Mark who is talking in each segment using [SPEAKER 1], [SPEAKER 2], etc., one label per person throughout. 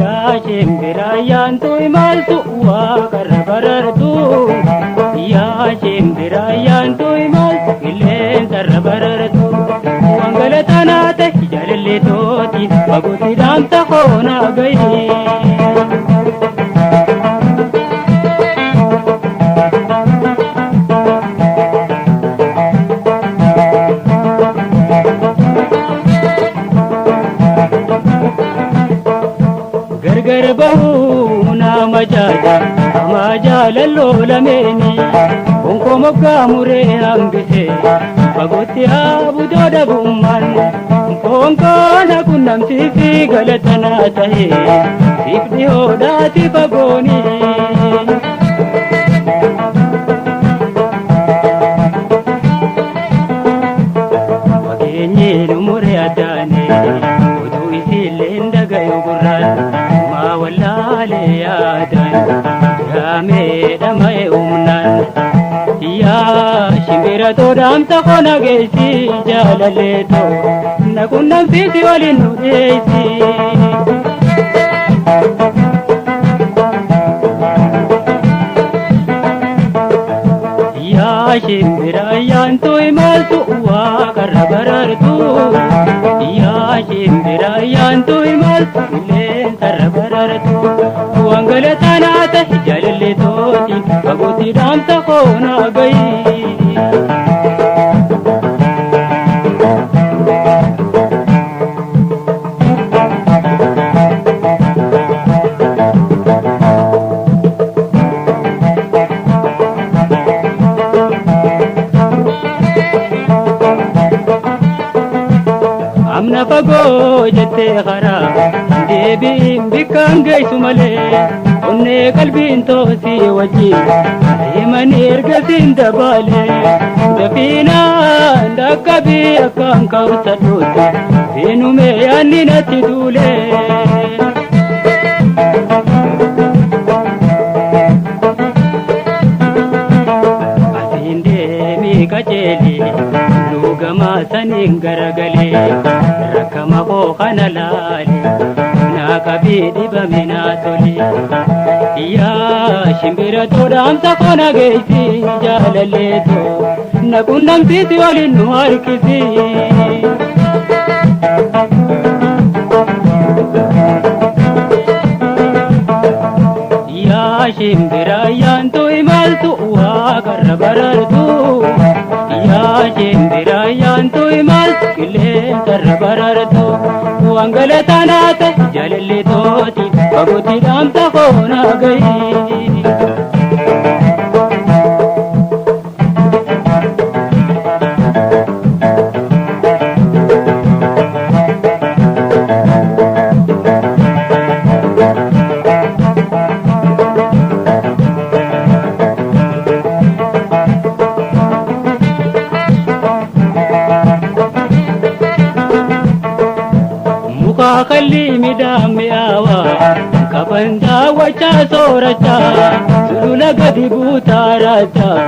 [SPEAKER 1] Yaa shimbira yaantu imaltu waaqarra barartu. Yaa shimbira yaantu imaltu qilleensarra barartu. Waan galatanaa ta'e jaalallee tooti fagootti dhaamsa koonaa gahi. Gargar bahuu nama jaaja hamaa jaalalloo lameeni Bonkoo moggaa muree hambise fagootti haabutoo dhabummaan Bonkoo na qunnamsiisi galatanaa ta'e siif dhiyoodhaati fagooni. Fageenyi nu muree addaane utuu isiillee dhagayu gurraan maa wallaalee yaadaan jaamee dhama'e humnaan. Yaa shimbira toodhaamsa kona geessi jaalallee too na qunnamsiisi waliin nu dhiyeessi. Yaa shimbira yaantu imaltu waaqarra barartu. Yaa shimbira yaantu imaltu qilleensarra barartu. Waan galatanaa ta'e jaalallee tooti fagootti dhaamsa koonaa gahi. Amna fagoo jettee karaa deebiin bikkaan geessu malee onnee qalbiin toosii wajjin deemanii ergasiin dabalee dafiinaan dhaqqabii akkaan kawsadhuutti seenumee yaanni natti duulee. Asiin deemii qajeeli luugamaa saniin garagalee rakkama koo kana laali naa qabii dhibame naa toli. Yaa shimbira toodhaamsa koo geessi jaalallee too na qunnamsiisi waliin nu harkisi. Yaa shimbira yaantu imaltu waaqarra barartu. Yaa shimbira yaantu imaltu qilleensarra barartu. Waan galatanaa ta'e jaalallee tooti fagootti dhaamsa koonaa gahi. Muka kalli midhaan mi'aawaa qaban daawwachaa soorachaa sulula gadi buutaa raachaa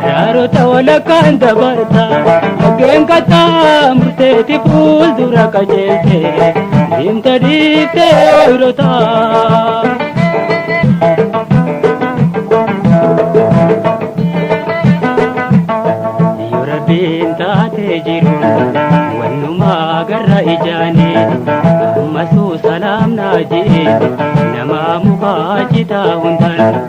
[SPEAKER 1] raarota walakkaan dabartaa laggeen kattaa murteetti fuuldura qajeelte deemta dhiiftee ooyirotaa. Yoo rabbiin taatee jiru wannumaa garra ijaanii ammasuu salaamnaa jee namaa mukaa citaa hundaan.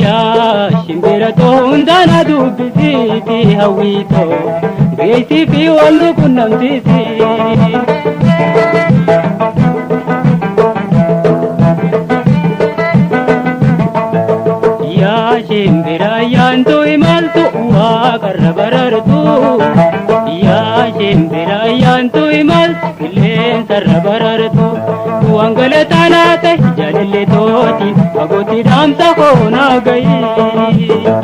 [SPEAKER 1] Yaa shimbira too hundaan dubbisiiti hawwiitoo geessii fi wal nu qunnamsiisi. Yaa shimbira yaantu imaltu waaqarra barartu. Yaa shimbira yaantu imaltu qilleensarra barartu. Waan galataa naa ta'e jaalallee tootiin fagootti dhaamsa koo naa gahi.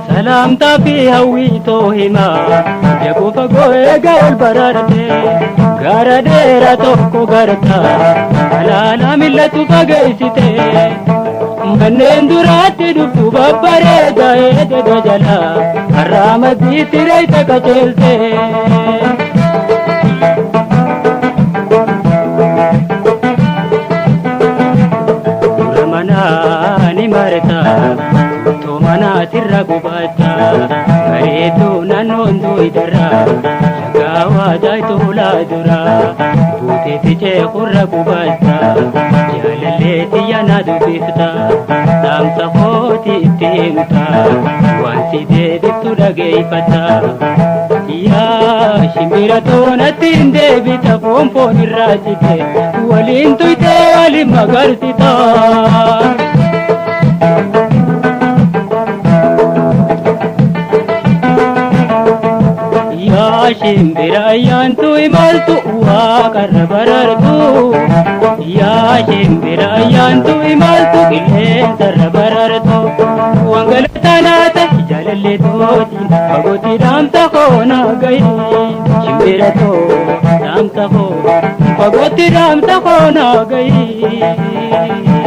[SPEAKER 1] Salaamtaa fi hawwiitoo himaa jaboo fagoo eega ol baraarte gara dheeraa tokko garta alaalaa millatu fageessite manneen duraatti dhuftu babbareeda eedega jala har'aa maddiitti reeyta qajeelte. Dura manaa ni marta. Utuu manaatirra gubata bareedduu naannoon duwidarra shaggaawaa jaayituulaa dura buuteetti ceekurra gubata jaalallee xiyya na dubbifta dhaamsa kooti itti himta waan si deebiftu dhageeffata. Yaa shimbira toonatti hin deebita foon foon irraa cite waliin tuytee waliin magarsita. Yaa shimbira ayyaantu imaltu waaqarra barartu. Yaa shimbira ayyaantu imaltu qilleensarra barartu. Waan galataa naa ta'e jaalallee tootiin fagootti dhaamsa koo naa gahi. Shimbira too dhaamsa koo fagootti dhaamsa koo naa gahi.